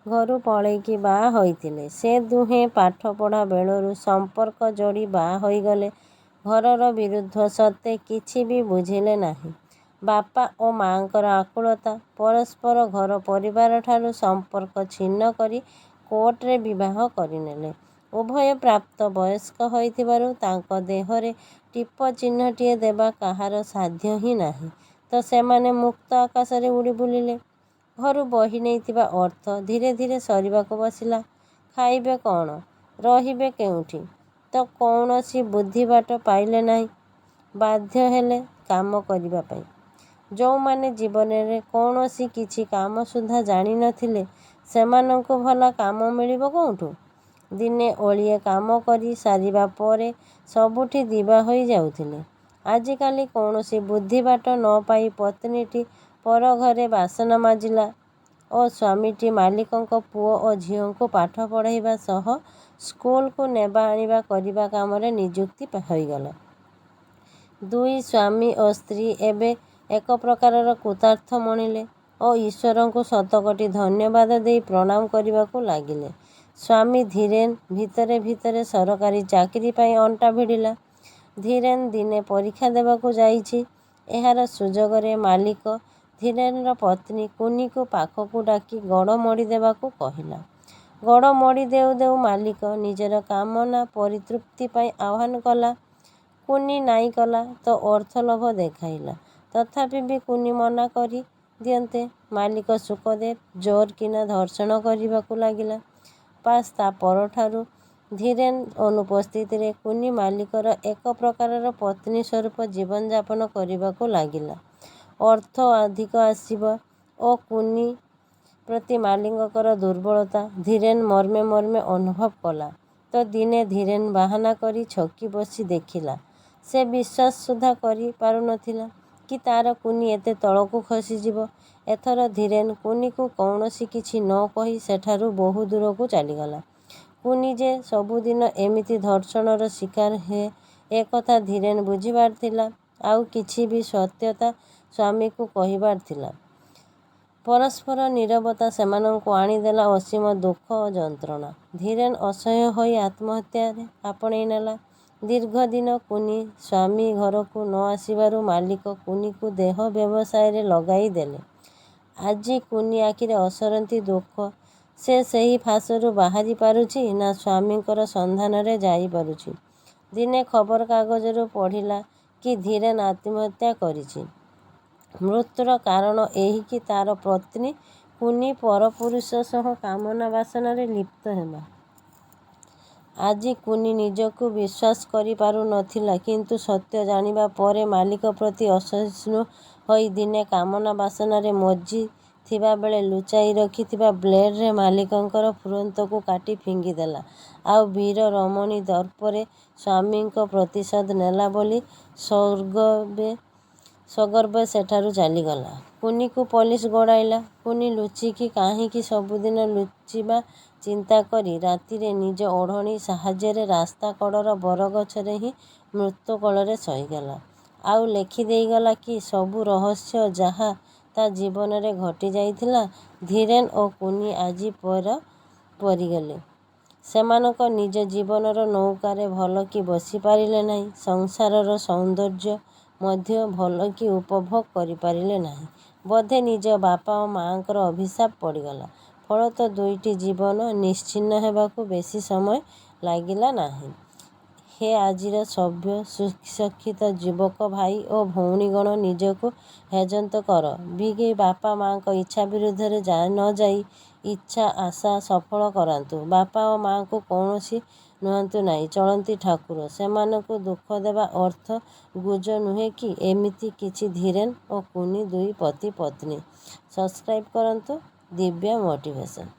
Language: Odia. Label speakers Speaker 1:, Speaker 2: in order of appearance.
Speaker 1: ଘରୁ ପଳେଇକି ବାହା ହୋଇଥିଲେ। ସେ ଦୁହେଁ ପାଠପଢ଼ା ବେଳରୁ ସମ୍ପର୍କ ଯୋଡ଼ି ବାହା ହୋଇଗଲେ। ଘରର ବିରୁଦ୍ଧ ସତ୍ତ୍ୱେ କିଛି ବି ବୁଝିଲେ ନାହିଁ। ବାପା ଓ ମାଆଙ୍କର ଆକୁଳତା। ପରସ୍ପର ଘର ପରିବାରଠାରୁ ସମ୍ପର୍କ ଛିନ୍ନ କରି କୋର୍ଟରେ ବିବାହ କରିନେଲେ। ଉଭୟ ପ୍ରାପ୍ତ ବୟସ୍କ ହୋଇଥିବାରୁ ତାଙ୍କ ଦେହରେ ଟିପ ଚିହ୍ନଟିଏ ଦେବା କାହାର ସାଧ୍ୟ ହିଁ ନାହିଁ ତ ସେମାନେ ମୁକ୍ତ ଆକାଶରେ ଉଡ଼ି ବୁଲିଲେ। ଘରୁ ବୋହି ନେଇଥିବା ଅର୍ଥ ଧୀରେ ଧୀରେ ସରିବାକୁ ବସିଲା। ଖାଇବେ କ'ଣ, ରହିବେ କେଉଁଠି ତ କୌଣସି ବୁଦ୍ଧିବାଟ ପାଇଲେ ନାହିଁ। ବାଧ୍ୟ ହେଲେ କାମ କରିବା ପାଇଁ। ଯେଉଁମାନେ ଜୀବନରେ କୌଣସି କିଛି କାମ ସୁଦ୍ଧା ଜାଣିନଥିଲେ, ସେମାନଙ୍କୁ ଭଲା କାମ ମିଳିବ କେଉଁଠୁ? ଦିନେ ଓଳିଏ କାମ କରି ସାରିବା ପରେ ସବୁଠି ଦିବା ହୋଇ ଯାଉଥିଲେ। ଆଜିକାଲି କୌଣସି ବୁଦ୍ଧିବାଟ ନ ପାଇ ପତ୍ନୀଟି ପର ଘରେ ବାସନ ମାଜିଲା ଓ ସ୍ୱାମୀଟି ମାଲିକଙ୍କ ପୁଅ ଓ ଝିଅଙ୍କୁ ପାଠ ପଢ଼ାଇବା ସହ ସ୍କୁଲକୁ ନେବା ଆଣିବା କରିବା କାମରେ ନିଯୁକ୍ତି ହୋଇଗଲା। ଦୁଇ ସ୍ୱାମୀ ଓ ସ୍ତ୍ରୀ ଏବେ ଏକ ପ୍ରକାରର କୃତାର୍ଥ ମଣିଲେ ଓ ଈଶ୍ୱରଙ୍କୁ ଶତକୋଟି ଧନ୍ୟବାଦ ଦେଇ ପ୍ରଣାମ କରିବାକୁ ଲାଗିଲେ। ସ୍ୱାମୀ ଧୀରେନ୍ ଭିତରେ ଭିତରେ ସରକାରୀ ଚାକିରି ପାଇଁ ଅଣ୍ଟା ଭିଡ଼ିଲା। ଧୀରେନ୍ ଦିନେ ପରୀକ୍ଷା ଦେବାକୁ ଯାଇଛି। ଏହାର ସୁଯୋଗରେ ମାଲିକ ଧୀରେନ୍ର ପତ୍ନୀ କୁନିକୁ ପାଖକୁ ଡାକି ଗୋଡ଼ ମୋଡ଼ି ଦେବାକୁ କହିଲା। ଗୋଡ଼ ମୋଡ଼ି ଦେଉ ଦେଉ ମାଲିକ ନିଜର କାମନା ପରିତୃପ୍ତି ପାଇଁ ଆହ୍ୱାନ କଲା। କୁନି ନାଇଁ କଲା ତ ଅର୍ଥ ଲୋଭ ଦେଖାଇଲା। ତଥାପି ବି କୁନି ମନା କରି ଦିଅନ୍ତେ, ମାଲିକ ଶୁକଦେବ ଜୋର କିନା ଧର୍ଷଣ କରିବାକୁ ଲାଗିଲା। ବାସ୍, ତା ପରଠାରୁ ଧୀରେନ୍ ଅନୁପସ୍ଥିତିରେ କୁନି ମାଲିକର ଏକ ପ୍ରକାରର ପତ୍ନୀ ସ୍ୱରୂପ ଜୀବନଯାପନ କରିବାକୁ ଲାଗିଲା। ଅର୍ଥ ଅଧିକ ଆସିବା ଓ କୁନି ପ୍ରତି ମାଲିକଙ୍କର ଦୁର୍ବଳତା ଧୀରେନ୍ ମର୍ମେ ମର୍ମେ ଅନୁଭବ କଲା ତ ଦିନେ ଧୀରେନ୍ ବାହାନା କରି ଛକି ବସି ଦେଖିଲା। ସେ ବିଶ୍ୱାସ ସୁଦ୍ଧା କରି ପାରୁନଥିଲା କି ତା'ର କୁନି ଏତେ ତଳକୁ ଖସିଯିବ। ଏଥର ଧୀରେନ୍ କୁନିକୁ କୌଣସି କିଛି ନ କହି ସେଠାରୁ ବହୁ ଦୂରକୁ ଚାଲିଗଲା। କୁନି ଯେ ସବୁଦିନ ଏମିତି ଧର୍ଷଣର ଶିକାର ହୁଏ, ଏକଥା ଧୀରେନ୍ ବୁଝିବାର ଥିଲା, ଆଉ କିଛି ବି ସତ୍ୟତା ସ୍ୱାମୀକୁ କହିବାର ଥିଲା। ପରସ୍ପର ନୀରବତା ସେମାନଙ୍କୁ ଆଣିଦେଲା ଅସୀମ ଦୁଃଖ ଓ ଯନ୍ତ୍ରଣା। ଧୀରେନ୍ ଅସହ୍ୟ ହୋଇ ଆତ୍ମହତ୍ୟାରେ ଆପଣେଇ ନେଲା। ଦୀର୍ଘଦିନ କୁନି ସ୍ୱାମୀ ଘରକୁ ନ ଆସିବାରୁ ମାଲିକ କୁନିକୁ ଦେହ ବ୍ୟବସାୟରେ ଲଗାଇ ଦେଲେ। ଆଜି କୁନି ଆଖିରେ ଅସରନ୍ତି ଦୁଃଖ। ସେ ସେହି ଫାଶରୁ ବାହାରି ପାରୁଛି ନା ସ୍ୱାମୀଙ୍କର ସନ୍ଧାନରେ ଯାଇପାରୁଛି। ଦିନେ ଖବରକାଗଜରୁ ପଢ଼ିଲା କି ଧୀରେନ୍ ଆତ୍ମହତ୍ୟା କରିଛି। ମୃତ୍ୟୁର କାରଣ ଏହି କି ତା'ର ପତ୍ନୀ କୁନି ପରପୁରୁଷ ସହ କାମନା ବାସନାରେ ଲିପ୍ତ ହେବା। ଆଜି କୁନି ନିଜକୁ ବିଶ୍ୱାସ କରିପାରୁ ନଥିଲା, କିନ୍ତୁ ସତ୍ୟ ଜାଣିବା ପରେ ମାଲିକ ପ୍ରତି ଅସହିଷ୍ଣୁ ହୋଇ ଦିନେ କାମନା ବାସନାରେ ମଜ୍ଜି ଥିବାବେଳେ ଲୁଚାଇ ରଖିଥିବା ବ୍ଲେଡ଼ରେ ମାଲିକଙ୍କର ଫୁରନ୍ତକୁ କାଟି ଫିଙ୍ଗିଦେଲା, ଆଉ ବୀର ରମଣୀ ଦର୍ପରେ ସ୍ୱାମୀଙ୍କ ପ୍ରତିଶୋଧ ନେଲା ବୋଲି ସଗର୍ବେ ସେଠାରୁ ଚାଲିଗଲା। କୁନିକୁ ପୋଲିସ ଗୋଡ଼ାଇଲା। କୁନି ଲୁଚିକି କାହିଁକି ସବୁଦିନ ଲୁଚିବା ଚିନ୍ତା କରି ରାତିରେ ନିଜ ଓଢ଼ଣୀ ସାହାଯ୍ୟରେ ରାସ୍ତା କଡ଼ର ବରଗଛରେ ହିଁ ମୃତ୍ୟୁ କୋଳରେ ଶୋଇଗଲା, ଆଉ ଲେଖି ଦେଇଗଲା କି ସବୁ ରହସ୍ୟ ଯାହା ତା' ଜୀବନରେ ଘଟି ଯାଇଥିଲା। ଧୀରେନ୍ ଓ କୁନି ଆଜି ପର ପରିଗଲେ। ସେମାନଙ୍କ ନିଜ ଜୀବନର ନୌକାରେ ଭଲକି ବସି ପାରିଲେ ନାହିଁ। ସଂସାରର ସୌନ୍ଦର୍ଯ୍ୟ ମଧ୍ୟ ଭଲକି ଉପଭୋଗ କରିପାରିଲେ ନାହିଁ। ବୋଧେ ନିଜ ବାପା ଓ ମାଆଙ୍କର ଅଭିଶାପ ପଡ଼ିଗଲା। ଫଳତଃ ଦୁଇଟି ଜୀବନ ନିଶ୍ଚିହ୍ନ ହେବାକୁ ବେଶୀ ସମୟ ଲାଗିଲା ନାହିଁ। ହେ ଆଜିର ସଭ୍ୟ ସୁଶିକ୍ଷିତ ଯୁବକ ଭାଇ ଓ ଭଉଣୀଗଣ, ନିଜକୁ ହେଜନ୍ତ କର ବି ବାପା ମାଆଙ୍କ ଇଚ୍ଛା ବିରୁଦ୍ଧରେ ନ ଯାଇ ଇଚ୍ଛା ଆଶା ସଫଳ କରାନ୍ତୁ। ବାପା ଓ ମାଆଙ୍କୁ କୌଣସି ନୁହନ୍ତୁ ନାହିଁ ଚଳନ୍ତି ଠାକୁର। ସେମାନଙ୍କୁ ଦୁଃଖ ଦେବା ଅର୍ଥ ଗୁଜ ନୁହେଁ କି ଏମିତି କିଛି ଧୀରେନ୍ ଓ କୁନି ଦୁଇ ପତି ପତ୍ନୀ। ସବସ୍କ୍ରାଇବ୍ କରନ୍ତୁ ଦିବ୍ୟ ମୋଟିଭେସନ୍।